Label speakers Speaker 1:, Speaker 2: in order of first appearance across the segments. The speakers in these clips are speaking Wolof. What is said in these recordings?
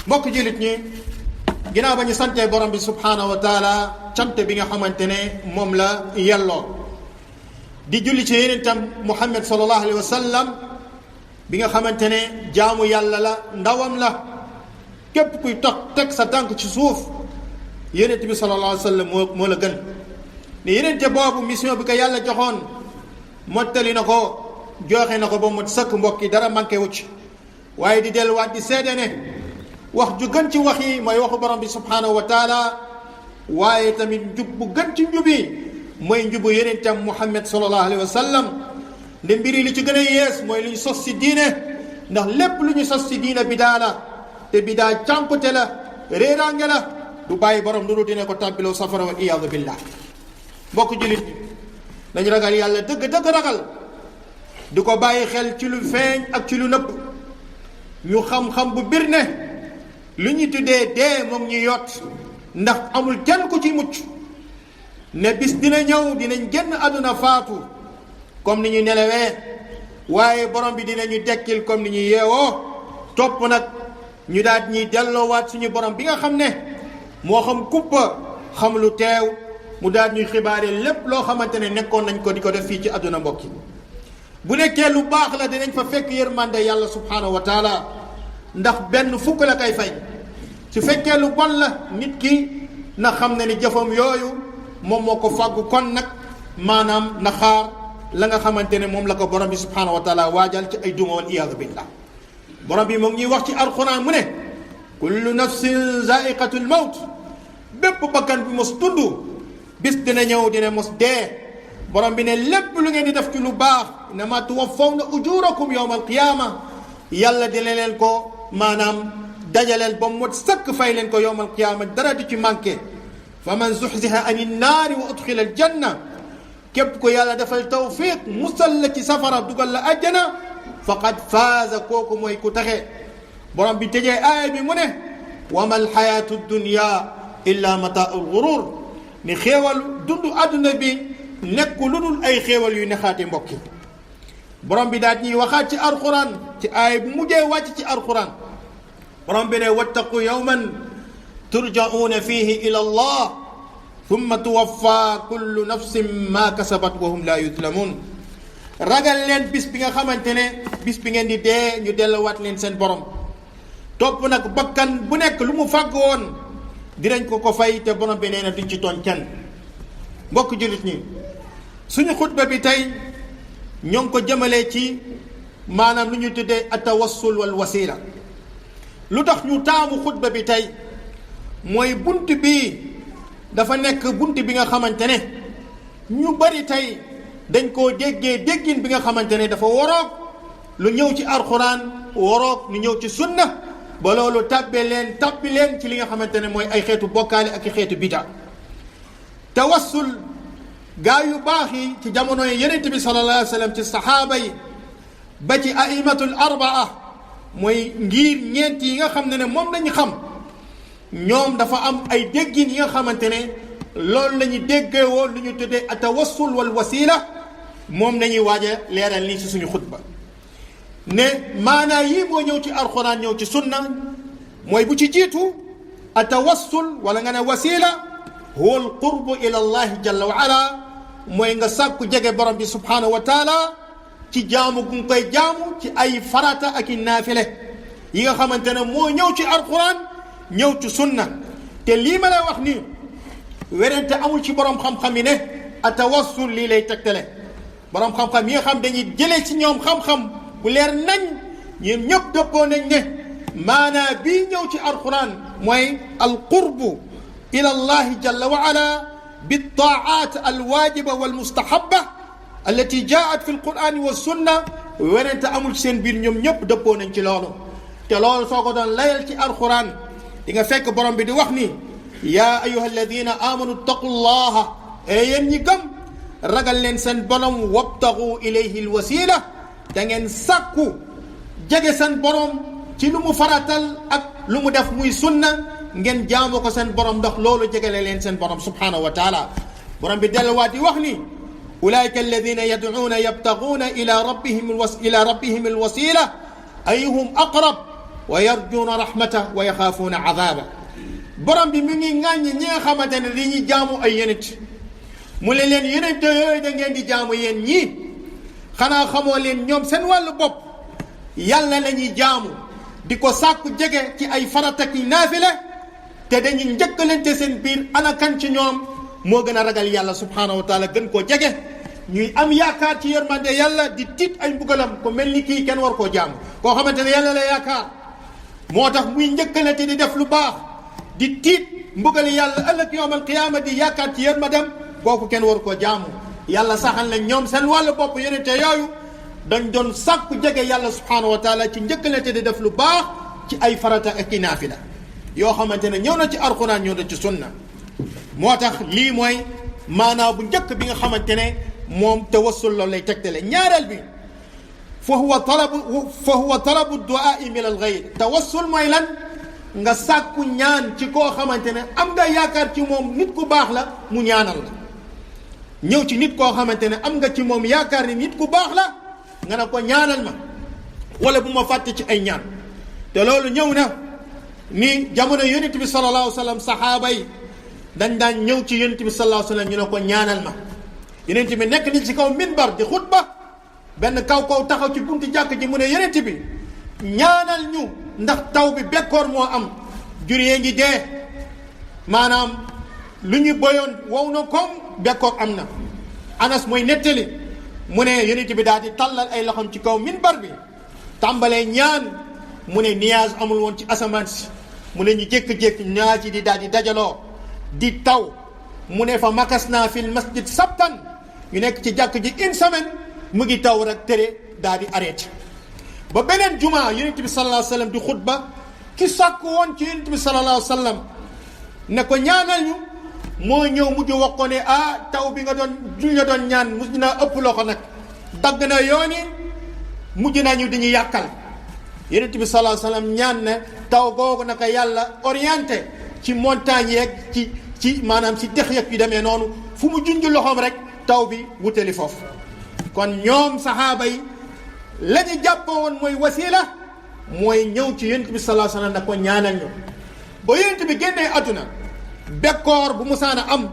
Speaker 1: mbokk jullit ñi ginnaaw ba ñu santee borom bi subhaanahu wa taala cant bi nga xamante ne moom la yelloo di julli ci yonentam Muhammad sallallahu alayhi wa sallam bi nga xamante ne jaamu yàlla la ndawam la képp kuy toog teg sa tànk ci suuf yonent bi sallallahu alayhi wa sallam moo la gën ne yonente boobu mission bi ko yàlla joxoon mottali na ko joxe na ko ba mu sëkk mbokk yi dara manqué wu ci waaye di delluwaat di seede ne wax ju gën ci wax yi mooy waxu borom bi subhaanahu wa taala waaye tamit njub bu gën ci njub yi mooy njubu yonentam Muhammad sallallahu alayhi wa sallam nde mbiri li ci gën a yees mooy lu ñu sos si diine ndax lépp lu ñu sos si diine bidaa la te bidaa càmpute la réeraange la du bàyyi borom lu dul dina ko tàbbiloo safara wa iyaadu billah mbokk jullit ñi nañu ragal yàlla dëgg ragal du ko bàyyi xel ci lu feeñ ak ci lu nëbb ñu xam-xam bu bir ne lu ñu tuddee dee moom ñu yot ndax amul kenn ku ci mucc ne bis dina ñëw dinañ génn àdduna faatu comme ni ñu nelawee waaye borom bi dinañu dekkil comme ni ñu yeewoo topp nag ñu daal ñuy delloowaat suñu borom bi nga xam ne moo xam kuppa xam lu teew mu daal ñuy xibaare lépp loo xamante ne nekkoon nañ ko di ko def fii ci àdduna mbokk yi bu nekkee lu baax la dinañ fa fekk yërmande yàlla subhaanahu wa taala ndax benn fukk la koy fay su fekkee lu bon la nit ki na xam ne ni jëfam yooyu moom moo ko fàggu kon nag maanaam na xaar la nga xamante ne moom la ko borom bi subhaanahu wa taala waajal ci ay duma wal iyaadu billah borom bi moo ngi ñuy wax ci alquran mu ne kullu nafsin zaiqatul mawt bépp bakkan bi mos dund bis dina ñëw dina mos dee borom bi ne lépp lu ngeen di def ci lu baax innama tuwaffawna ujurakum yawma alqiyama yàlla dina leen ko maanaam dajaleel ba mot sëkk fay leen ko yawma alqiyama dara du ci manqué fa man zuxziha ani nnaari wa udxila aljanna képp ko yàlla dafal tawfiq musal la ci safara dugal la ajjana faqad faaza kooku mooy ku taxe borom bi tëjee aaya bi mu ne wa ma alxayaatu dunya illa mataau lgurur ni xéewal dund àdduna bi nekku lu dul ay xéewal yu nexaati mbokki borom bi daal ñuy waxaat ci alquran ci aaya bu mujjee wàcc ci alquran borom bi ne wattaqu yawman turja'uuna fihi ila allah thumma tuwaffa kullu nafsin ma kasabat wa hum la yuzlamun ragal leen bis bi nga xamante ne bis bi ngeen di dee ñu delluwaat leen seen borom topp nag bakkan bu nekk lu mu fàgg woon dinañ ko fay te borom bi nee na duñ ci tooñ kenn mbokk jullit ñi suñu xutba bi tey ñoo ngi ko jëmalee ci maanaam lu ñu tuddee atawassul wal wasila lu tax ñu taamu xutba bi tey mooy bunt bi dafa nekk bunt bi nga xamante ne ñu bari tey dañ koo déggin bi nga xamante ne dafa waroog lu ñëw ci alxuraan waroog lu ñëw ci sunna ba loolu tàbbi leen ci li nga xamante ne mooy ay xeetu bokkaale ak i xeetu bida tawassul gaa yu baax yi ci jamono yi yonent bi sallallahu alayhi wa sallam ci saxaaba yi ba ci aimatul arbaa mooy ngir ñeent yi nga xam ne moom lañu xam ñoom dafa am ay déggin yi nga xamante ne loolu la ñu déggee woon lu ñu tuddee atawassul wal wasila moom nañuy waaj a leeral nii ci suñu xutba ne maanaa yii moo ñëw ci alxuraan ñëw ci sunna mooy bu ci jiitu atawassul wala nga ne wasila huwa al qurbu ila allahi jalla wa ala mooy nga sàkku jege borom bi subhanahu wa taala ci jaamu gu nga koy jaamu ci ay farata ak i naafile yi nga xamante ne moo ñëw ci alxuraan ñëw ci sunna te lii ma lay wax nii werante amul ci borom xam-xam yi ne atawassul lii lay tegtale borom xam-xam yi nga xam dañuy jëlee ci ñoom xam-xam bu leer nañ ñun ñëpp dëppoo nañ ne maanaa bii ñëw ci alquran mooy alqurbu ila allahi jalla wa ala bittaat alwajiba walmustahaba allati jaat fi alqurani wa sunna werante amul ci seen biir ñoom ñëpp dëppoo nañ ci loolu te loolu soo ko doon layal ci alquran di nga fekk borom bi di wax ni yaa ayuha alladina amanu ttaqu llaha e yéen ñi gëm ragal leen seen borom wabtagu ilayhi alwasila da ngeen sàkku jege seen borom ci lu mu faratal ak lu mu def muy sunna ngeen jaamu ko seen borom ndax loolu jegele leen seen borom subhanahu wa taala borom bi delluwaat di wax ni ulaika alladina yad'uuna yabtaguuna ila rabbihim alwasila ayuhum aqrab wa yarjuuna rahmata wa yaxaafuuna adaaba borom bi mi ngi ŋàññi ñi nga xamante ne li ñuy jaamu ay yonent mu ne leen yonent yooyu da ngeen di jaamu yéen ñii xanaa xamoo leen ñoom seen wàllu bopp yàlla la ñuy jaamu di ko sàkku jege ci ay farata ki naafile te dañuy njëkkalante seen biir ana kan ci ñoom moo gën a ragal yàlla subhaanahu wa taala gën koo jege ñuy am yaakaar ci yërmande yàlla di tiit ay mbugalam ko mel ni kii kenn war koo jaamu koo xamante ne yàlla la yaakaar moo tax muy njëkkalante di def lu baax di tiit mbugali yàlla ëllëg yawmal qiyaama di yaakaar ci yërmandem kooku kenn war koo jaamu yàlla saxal na ñoom seen wàllu bopp yonente yooyu dañ doon sàkku jege yàlla subhaanahu wa taala ci njëkkalante di def lu baax ci ay farata ak i naafila yoo xamante ne ñëw na ci alquran ñëw na ci sunna moo tax lii mooy maanaa bu njëkk bi nga xamante ne moom tawassul loolu lay tegtale ñaareel bi fa huwa talabu du'aa'i min al ghayr tawassul mooy lan nga sàkku ñaan ci koo xamante ne am nga yaakaar ci moom nit ku baax la mu ñaanal la ñëw ci nit koo xamante ne am nga ci moom yaakaar ni nit ku baax la nga ne ko ñaanal ma wala bu ma fàtte ci ay ñaan te loolu ñëw na ni jamono yonent bi sallallahu alayhi wa sallam saxaaba yi dañ daan ñëw ci yonent bi sallallahu alayhi wa sallam ñu ne ko ñaanal ma yonent bi nekk ni ci kaw minbar di xutba benn kaw taxaw ci buntu jàkk ji mu ne yonent bi ñaanal ñu ndax taw bi bekkoor moo am jur yee ngi dee maanaam lu ñu boyoon wow na comme bekkoor am na Anas mooy nettali mu ne yonent bi daal di tàllal ay loxoom ci kaw minbar bi tàmbalee ñaan mu ne nuage amul woon ci asamaan si mu ne ñu jékki-jékki nuage yi di daal di dajaloo di taw mu ne fa makas naa fil masjid sabtan ñu nekk ci jàkk ji une semaine mu ngi taw rek tere daal di arrêté ba beneen juma yonent bi sallallahu alayhi wa sallam di xutba ki sàkk woon ci yonent bi sallallahu alayhi wa sallam ne ko ñaanal ñu moo ñëw mujj wax ko ne taw bi nga doon juñ la doon ñaan mujj naa ëpp loxo nag dagg na yoon yi mujj nañu dañuy yàkkal yonent bi sallallahu alayhi wa sallam ñaan ne taw googu naka yàlla orienté ci montagne yeeg ci maanaam ci dex yeeg yu demee noonu fu mu junj loxoom rek taw bi wutali foofu kon ñoom saxaaba yi la ñu jàppoo woon mooy wasila mooy ñëw ci yonent bi sallallahu alayhi wa sallam ne ko ñaanal ñu ba yonent bi génnee àdduna bekkoor bu musaana am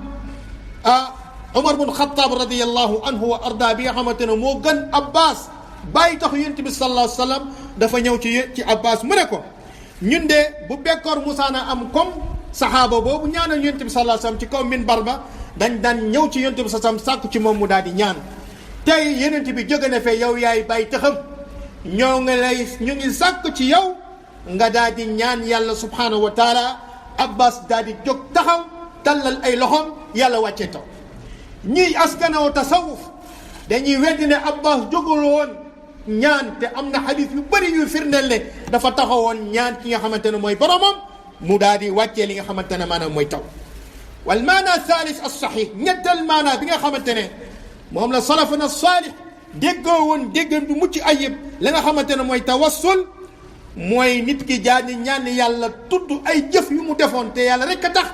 Speaker 1: Umar bun Xattaab radiyallahu anhu wa arda bi nga xamante ne moo gën Abbas bàyyi tax yonent bi sallallahu alayhi wa sallam dafa ñëw ci Abbas mu ne ko ñun de bu bekkoor musaana am comme saxaaba boobu ñaanal yonent bi sallallahu alayhi wa sallam ci kaw minbar ba dañ daan ñëw ci yonent bi sallallahu alayhi wa sallam sàkku ci moom mu daal di ñaan tey yonent bi jóge na fee yow yaay bàyyi taxam ñu ngi sàkk ci yow nga daal di ñaan yàlla subhanahu wa taala Abbas daal di jóg taxaw tallal ay loxoom yàlla wàccee taw ñiy askanoo tasawuf dañuy weddi ne Abbas jógul woon ñaan te am na xadis yu bëri yu firndeel ne dafa taxawoon ñaan ki nga xamante ne mooy boromam mu daal di wàccee li nga xamante ne maanaam mooy taw wal maana thalis as sahih ñettal maana bi nga xamante ne moom la salafuna saalih déggoo woon déggan bu mucc ayib la nga xamante ne mooy tawassul mooy nit ki jaani ñaan yàlla tudd ay jëf yu mu defoon te yàlla rek a tax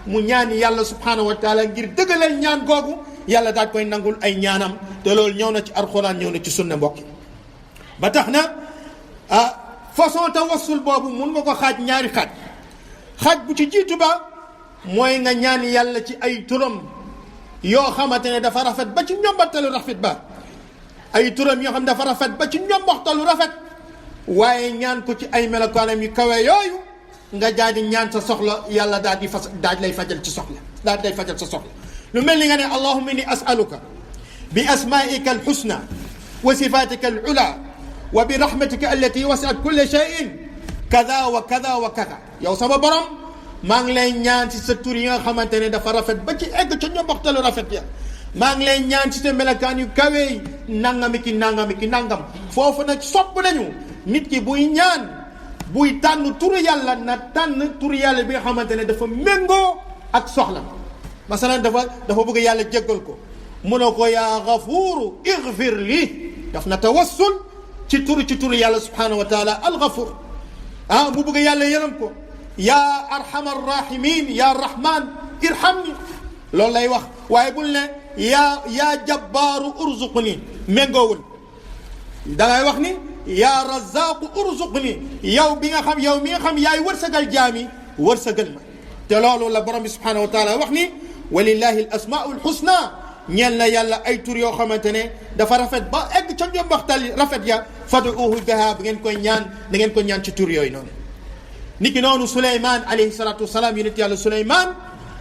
Speaker 1: mu ñaani yàlla subhanahu wa taala ngir dëggalal ñaan googu yàlla daal koy nangul ay ñaanam te loolu ñëw na ci alxuraan ñëw na ci sunna mbokk ba tax na façon tawassul boobu mun nga ko xaaj ñaari xaaj bu ci jiitu ba mooy nga ñaan yàlla ci ay turam yoo xamante ne dafa rafet ba ci ñombaxtalu rafet ba ay turam yoo xam dafa rafet ba ci ñombaxtalu rafet waaye ñaan ko ci ay melokaanam yu kawe yooyu nga daal di ñaan sa soxla yàlla daal di lay fajal ci soxla daal di lay fajal sa soxla lu mel ni nga ne allahumma inni as'aluka bi asma'ika alhusna wa sifatika alula wa bi rahmatika allati wasi'at kulla shay'in kada wa kada wa kada yow sama borom maa ngi lay ñaan ci sa tur yi nga xamante ne dafa rafet ba ci egg ca ñombaxtalu rafet ya maa ngi lay ñaan ci sa melokaan yu kawe yi nangami ki nangam foofu nag sopp nañu nit ki buy ñaan buy tànn turu yàlla na tànn turu yàlla bi nga xamante ne dafa méngoo ak soxla masalan dafa bëgg yàlla jéggal ko mu ne ko yaa gafuuru igfir lii daf na tawassul ci turu yàlla subhanahu wa taala al gafuur mu bëgg yàlla yërëm ko yaa arhamar rahimin yaa rahman irhamni loolu lay wax waaye bul ne yaa jabbaaru urzuqni méngoowul da ngay wax ni yaa razaqu urzuqni yow bi nga xam yow mi nga xam yaay wërsëgal jaami wërsëgal ma te loolu la borom bi subhanahu wa taala wax ni walillahi al asmaul husna ñeel na yàlla ay tur yoo xamante ne dafa rafet ba egg ca njombaxtal rafet ya faduuhu biha bu ngeen koy ñaan da ngeen ko ñaan ci tur yooyu noonu niki noonu Suleymaan alayhi salatu wasalaam yonent yàlla Suleymaan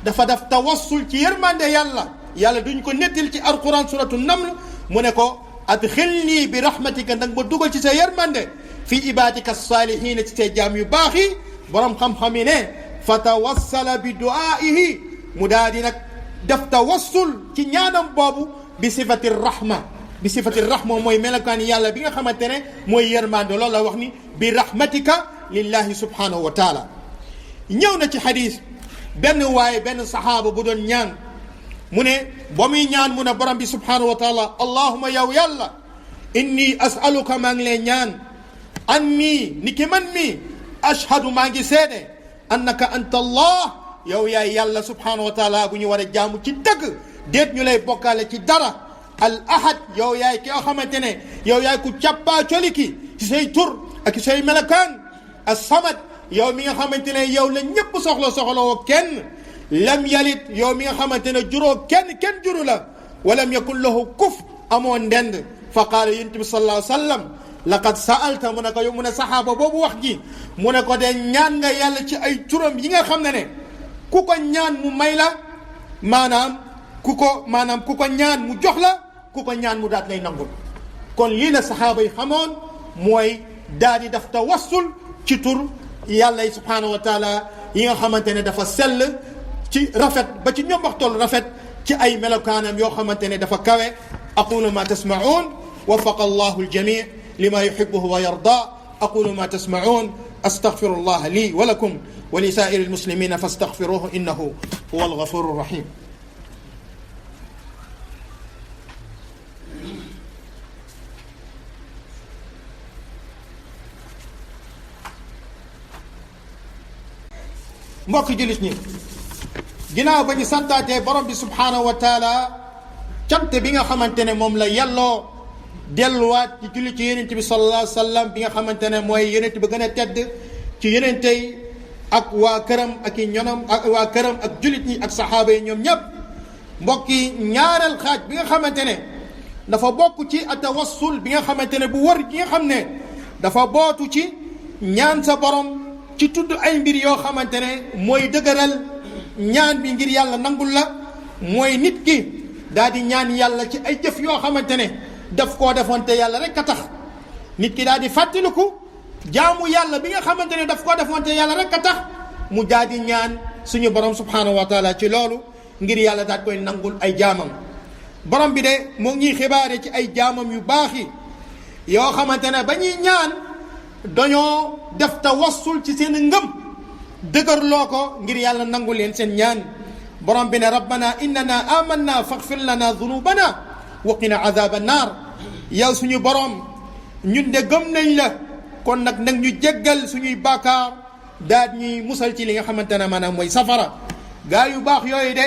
Speaker 1: dafa def tawassul ci yërmande yàlla duñ ko nettil ci alquran suratu naml mu ne ko adxilnii bi rahmatika nag ma dugal ci sa yërmande fii ibadika saalihiina ci say jaam yu baax yi borom xam-xam yi ne fa tawassala bi duaihi mu daa di nag def tawassul ci ñaanam boobu bi sifati rahma mooy melokaan yàlla bi nga xamante ne mooy yërmande loolu la wax ni bi rahmatika lillahi subhanahu wa taala ñëw na ci xadis benn saxaaba bu doon ñaan mu ne ba muy ñaan mu ne borom bi subhanahu wa taala allahuma yow yàlla inni asaluka maa ngi lay ñaan anni ni ki man mi ashhadu maa ngi seede annaka anta allah yow yaay yàlla subhanahu wa taala bu ñu war a jaamu ci dëgg déet ñu lay bokkaale ci dara al ahad yow yaay ki nga xamante ne yow yaay ku càppaa coliki ci say tur ak say melakaan as samad yow mi nga xamante ne yow la ñëpp soxla woo kenn lam yalit yow mi nga xamante ne juróo kenn juru la walam yakun lahu kuf amoo ndend fa qaala yonent bi sallallahu alayhi wa sallam laqad sa'alta mu ne ko mu ne saxaaba boobu wax ji mu ne ko de ñaan nga yàlla ci ay turam yi nga xam ne ku ko ñaan mu may la maanaam ku ko ñaan mu jox la ku ko ñaan mu daat lay nangul kon lii la saxaaba yi xamoon mooy daal di def tawassul ci tur yàlla yi subhanahu wa taala yi nga xamante ne dafa sell ci rafet ba ci ñoom waxtool rafet ci ay melokaanam yoo xamante ne dafa kawe aqulu ma tasma'un wafaqa allahu aljami' lima yuhibbuhu wa yarda aqulu ma tasma'un astaghfirullah li wa lakum wa li sa'iril muslimina fastaghfiruhu innahu huwal ghafurur rahim mbokk jullit ñi ginnaaw ba ñu santaatee borom bi subhanahu wa taala cant bi nga xamante ne moom la yelloo delluwaat ci julli ci yonent bi sallallahu alayhi wa sallam bi nga xamante ne mooy yonent ba gën a tedd ci yonent yi ak waa këram ak i ñonam ak waa këram ak jullit ñi ak saxaaba yi ñoom ñëpp mbokk yi ñaareel xaaj bi nga xamante ne dafa bokk ci atawassul bi nga xamante ne bu wër gi nga xam ne dafa bootu ci ñaan sa borom ci tudd ay mbir yoo xamante ne mooy dëgëral ñaan bi ngir yàlla nangul la mooy nit ki daal di ñaan yàlla ci ay jëf yoo xamante ne daf koo defoon te yàlla rek a tax nit ki daal di fàttaliku jaamu yàlla bi nga xamante ne daf koo defoon te yàlla rek a tax mu daal di ñaan suñu borom subhanahu wa taala ci loolu ngir yàlla daal koy nangul ay jaamam borom bi de moo ngi xibaare ci ay jaamam yu baax yi yoo xamante ne ba ñuy ñaan dañoo def tawassul ci seen ngëm dëgërloo ko ngir yàlla nangu leen seen ñaan borom bi ne rabbana innana amanna faghfir lana dhunubana wa qina adhaba annar yow suñu borom ñun de gëm nañ la kon nag ñu jéggal suñuy bàkkaar daal ñuy musal ci li nga xamante ne maanaam mooy safara gaa yu baax yooyu de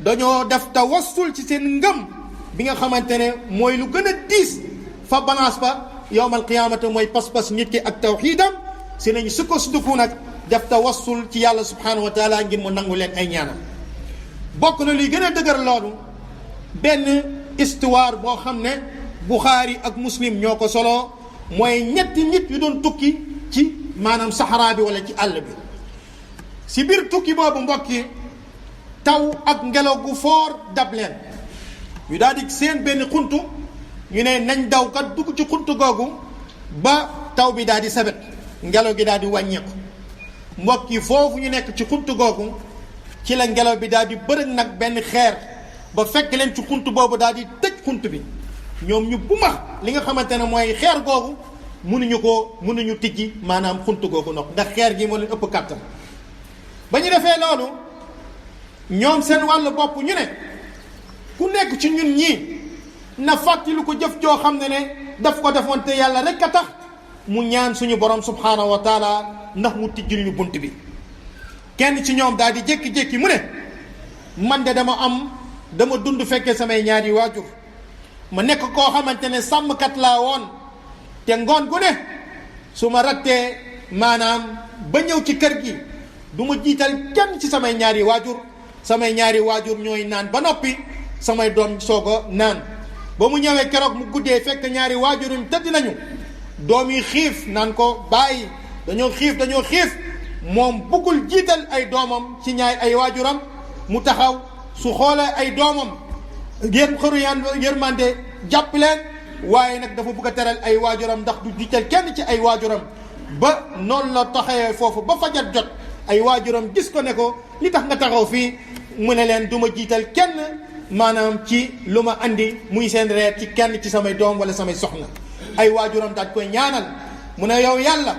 Speaker 1: dañoo def tawassul ci seen ngëm bi nga xamante ne mooy lu gën a diis fa balance ba yowmal qiyaamata mooy pas-pas nit ki ak tawxiidam si nañu sukkandiku nag def tawassul ci yàlla subhanahu wa taala ngir mu nangu leen ay ñaanam bokk na luy gën a dëgër loolu benn histoire boo xam ne Buxaari ak Muslim ñoo ko soloo mooy ñetti nit yu doon tukki ci maanaam saxaraa bi wala ci àll bi si biir tukki boobu mbokk yi taw ak ngelaw gu foor dab leen ñu daal di seen benn xuntu ñu ne nañ daw kat dugg ci xuntu googu ba taw bi daal di sabet ngelaw gi daal di wàññeeku mbokk yi foofu ñu nekk ci xuntu googu ci la ngelaw bi daal di bërëg nag benn xeer ba fekk leen ci xunt boobu daal di tëj xunt bi ñoom ñu bu max li nga xamante ne mooy xeer googu mënuñu tijji maanaam xunt googu ndox ndax xeer gi moo leen ëpp kàttan ba ñu defee loolu ñoom seen wàllu bopp ñu ne ku nekk ci ñun ñii na fàttali ko jëf joo xam ne daf ko defoon te yàlla rek a tax mu ñaan suñu borom subhanahu wa taala ndax mu tijjil ñu bunt bi kenn ci ñoom daal di jékki-jékki mu ne man de dama dund fekkee samay ñaari waajur ma nekk koo xamante ne sàmmkat laa woon te ngoon gu ne su ma rattee maanaam ba ñëw ci kër gi du ma jiital kenn ci samay ñaari waajur ñooy naan ba noppi samay doom soog a naan. ba mu ñëwee keroog mu guddee fekk ñaari waajurum tëdd nañu doom yi xiif naan ko bàyyi dañoo xiif moom bëggul jiital ay doomam ci ay waajuram mu taxaw su xoolee ay doomam yërmande jàpp leen waaye nag dafa bëgg a teral ay waajuram ndax du jiital kenn ci ay waajuram ba noonu la taxawee foofu ba fajar jot ay waajuram gis ko ne ko li tax nga taxaw fii mu ne leen du ma jiital kenn maanaam ci lu ma andi muy seen reer ci kenn ci samay doom wala samay soxna. ay waajuram daaj koy ñaanal mu ne yow yàlla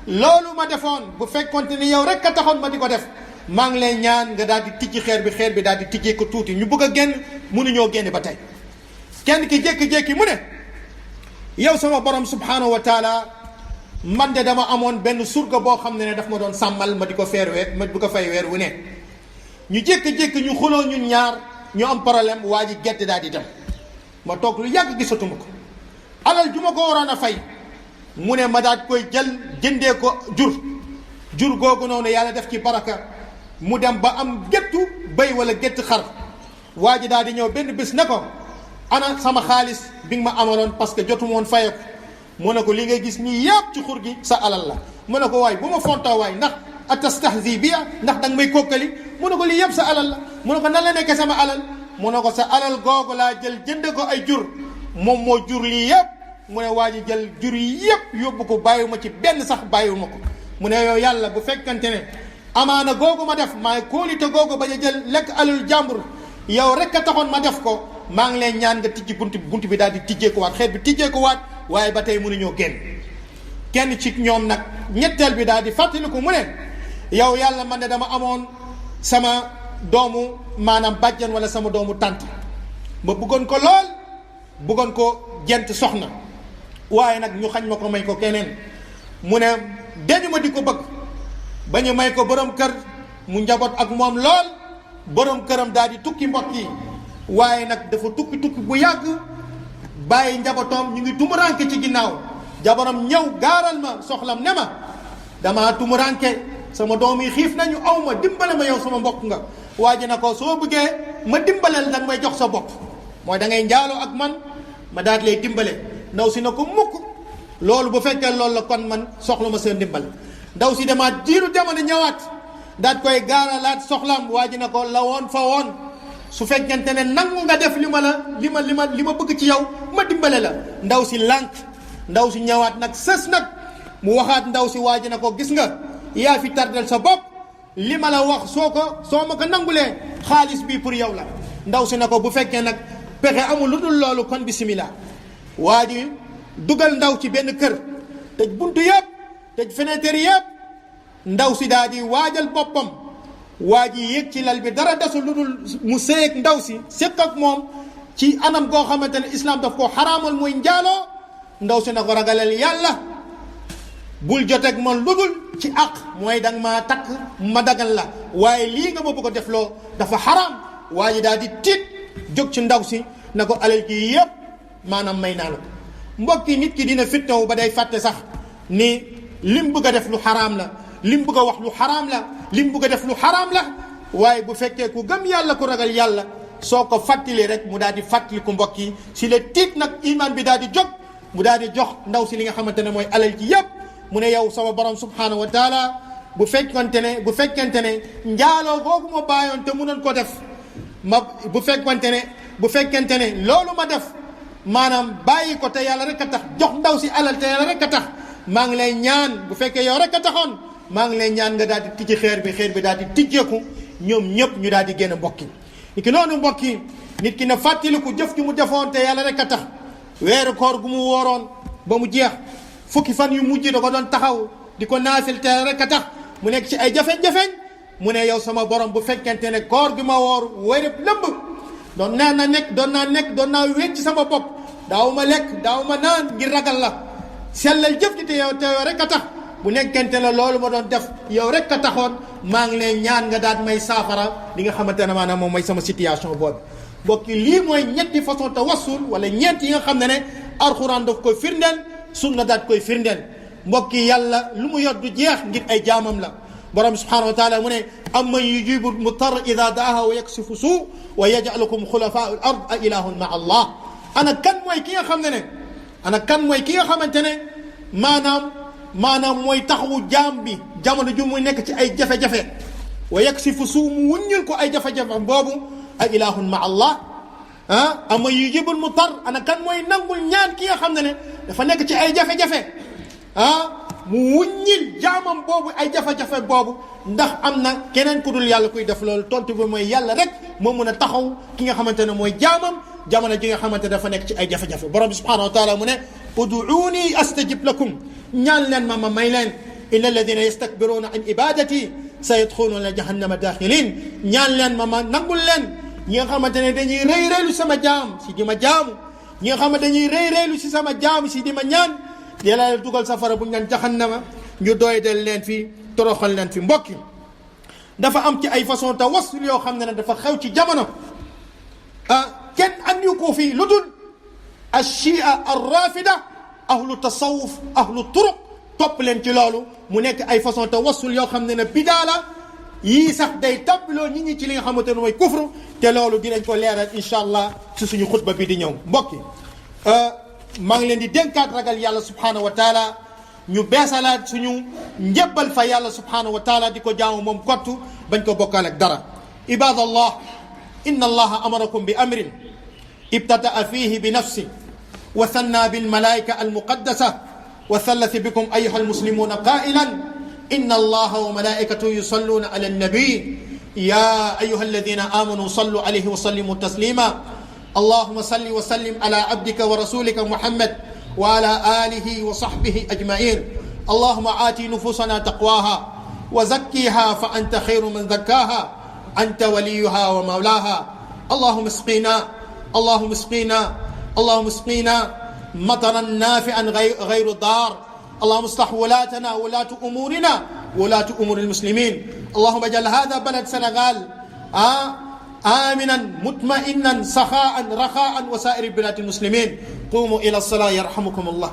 Speaker 1: loolu ma defoon bu fekkonte ni yow rek a taxoon ma di ko def maa ngi lay ñaan nga daal di tijji xeer bi daal di tijjee ko tuuti ñu bëgg a génn mënuñoo génn ba tey. kenn ki jékki-jékki mu ne yow sama borom subhanahu wa taala man de dama amoon benn surga boo xam ne daf ma doon sàmmal ma di ko fay weer wu ne ñu jékki-jékki ñu xuloo ñun ñaar ñu am problème waa ji gerte daal di dem ma toog lu yàgg gisatuma ko alal ju ma ko waroon a fay mu ne ma daal koy jëndee ko jur googu noonu yàlla def ci baraka mu dem ba am géttu béy wala gétt xar waa ji daal di ñëw benn bés ne ko ana sama xaalis bi nga ma amaloon parce que jotu woon fayeku mu ne ko li ngay gis nii yëpp ci xur gi sa alal la mu ne ko waay bu ma fontoo waay ndax atastahzi bi ndax danga may kokkali mu ne ko lii yëpp sa alal la mu ne ko nan la nekkee sama alal mu ne ko sa alal googu laa jël jënd ko ay jur moom moo jur lii yëpp mu ne waa ji jël jur yi yëpp yóbbu ko bàyyiwuma ci benn sax bàyyiwuma ko mu ne yow yàlla bu fekkante ne amaana googu ma def maay kóolite googu bañ a jël lekk alal jàmbur yow rek a taxoon ma def ko maa ngi leen ñaan nga tijji bunt bi daal di tijjee ko waat xeet bi tijjee ko waat waaye ba tey mënuñoo génn kenn ci ñoom nag ñetteel bi daal di fàttaliku mu ne yow yàlla man de dama amoon sama doomu maanaam bàjjan wala sama doomu tànt ma bëggoon ko lool bëggoon ko jent soxna waaye nag ñu xañ ma ko may ko keneen mu ne dañu ma di ko bëgg ba ñu may ko borom kër mu njaboot ak moom lool borom këram daal di tukki mbokk yi waaye nag dafa tukki bu yàgg bàyyi njabootoom ñu ngi tumuranke ci ginnaaw jabaram ñëw gaaral ma soxlam ne ma dama tumuranke sama doom yi xiif nañu aw ma dimbale ma yow sama mbokk nga waa ji na ko soo bëggee ma dimbaleel danga may jox sa bopp mooy da ngay njaaloo ak man ma daal lay dimbale ndaw si na ko mukk loolu bu fekkee loolu la kon man soxla ma seen dimbal ndaw si demaat diiru jamono ñëwaat daat koy gaaralaat soxlam waa ji na ko la woon fa woon su fekkente ne nangu nga def li ma bëgg ci yow ma dimbale la ndaw si lànk ndaw si ñëwaat nag sës nag mu waxaat ndaw si waa ji na ko gis nga yaa fi tardel sa bopp li ma la wax soo ma ko nangulee xaalis bii pour yow la ndaw si na ko bu fekkee nag pexe amul lu dul loolu kon bismillah waa ji dugal ndaw ci benn kër tëj buntu yëpp tëj fenêtre yëpp ndaw si daal di waajal boppam waa ji yéeg ci lal bi dara desul lu dul mu séeg ndaw si séq ak moom ci anam goo xamante ne islam daf koo xaraamal muy njaaloo ndaw si na ko ragalal yàlla bul joteeg man lu dul ci àq mooy danga maa takk ma dagal la waaye lii nga ma bëgg a def loo dafa xaraam waa ji daal di tiit jóg ci ndaw si na ko alal gi yëpp maanaam may naa la ko mbokki nit ki dina fitnawu ba day fàtte sax ni lim bëgg a def lu xaraam la lim bëgg a wax lu xaraam la lim bëgg a def lu xaraam la waaye bu fekkee ku gëm yàlla ku ragal yàlla soo ko fàttalee rek mu daal di fàttali ku mbokk yi si la tiit nag iman bi daal di jóg mu daal di jox ndaw si li nga xamante ne mooy alal ji yëpp mu ne yow sama borom subhanahu wa taala bu fekkente ne njaaloo googu ma bàyyoon te mënoon ko def bu fekkente ne loolu ma def maanaam bàyyi ko te yàlla rek a tax jox ndaw si alal te yàlla rek a tax maa ngi lay ñaan bu fekkee yow rek a taxoon maa ngi lay ñaan nga daal di tijji xeer bi daal di tijjeeku ñoom ñëpp ñu daal di génn mbokki nit ki noonu mbokki nit ki na fàttaliku jëf gi mu defoon te yàlla rek a tax weeru koor gu mu wooroon ba mu jeex fukki fan yu mujj da ko doon taxaw di ko naafil te yàlla rek a tax mu nekk ci ay jafeñ-jafeñ mu ne yow sama borom bu fekkente ne koor gi ma woor wéerëb lëmb doon naa wécc ci sama bopp daaw ma lekk daaw ma naan ngir ragal la sellal jëf ji te yow rek a tax bu nekkente la loolu ma doon def yow rek a taxoon maa ngi leen ñaan nga daal may saafara li nga xamante ne maanaam moom mooy sama situation boobu mbokki lii mooy ñetti façon tawassul wala ñeent yi nga xam ne alxuraan daf ko firndeel sunna daat koy firndeel mbokk yi yàlla lu mu yor du jeex ngir ay jaamam la borom subhanahu wa taala mu ne amman yujibu mutar ida daaha wa yaksifu suu wa yaj'alukum xulafaa al ard a ilahun ma allah ana kan mooy ki nga xam ne ana kan mooy ki nga xamante ne maanaam mooy taxawu jaam bi jamono ju muy nekk ci ay jafe-jafe wa yaksifu suu mu wuññul ko ay jafe-jafe boobu a ilahun ma allah amman yujibul mutar ana kan mooy nangul ñaan ki nga xam ne dafa nekk ci ay jafe-jafe mu wuññil jaamam boobu ay jafe-jafe boobu ndax am na keneen ku dul yàlla kuy def loolu tontu bi mooy yàlla rek moo mun a taxaw ki nga xamante ne mooy jaamam jamono ji nga xamante ne dafa nekk ci ay jafe-jafe borom bi subhanahu wa taala mu ne uduuni astajib lakum ñaan leen ma may leen inna alladina yastakbiruna an ibadati sa yadxuluuna jahannama daxilin ñaan leen ma nangul leen ñi nga xamante ne dañuy rëy rëylu sama jaam si di ma jaamu ñi nga xamante dañuy rëy rëylu si sama jaam si di ma ñaan yàlla dugal safara bu ñu naan jahannama ñu doy del leen fi toroxal leen fi mbokki dafa am ci ay façon tawassul yoo xam ne dafa xew ci jamono kenn andiwu ko fii lu dul ashia arrafida ahlu tasawuf ahlu turuq topp leen ci loolu mu nekk ay façon tawassul yoo xam ne bidaa la yii sax day tabbiloo nit ñi ci li nga xamante ne mooy kufru te loolu dinañ ko leeral incha allah ci suñu xutba bi di ñëw mbokki maa ngi leen di dénkaat ragal yàlla subhanahu wa taala ñu beesalaat suñu njëbbal fa yàlla subhanahu wa taala di ko jaamu moom kottu bañ ko bokkaal ak dara ibadallah inna allaha amarakum bi amrin ibtadaa fihi bi nafsi wa sanna bilmalaika almuqaddasa wa thallath bikum ayuha almuslimuna qailan inna allaha wa malaikatahu yusalluna ala annabi ya ayuha alladina amanu sallu alayhi wa sallimu taslima اللهم صل وسلم على عبدك ورسولك محمد وعلى آله وصحبه أجمعين اللهم آت نفوسنا تقواها وزكيها فأنت خير من زكاها أنت وليها ومولاها اللهم اسقنا مطرا نافعا غير ضار اللهم اصلح ولاتنا ولاة أمورنا ولاة أمور المسلمين اللهم اجعل هذا بلد سنغال آمنا مطمئنا سخاء رخاء وسائر بلاد المسلمين قوموا إلى الصلاة يرحمكم الله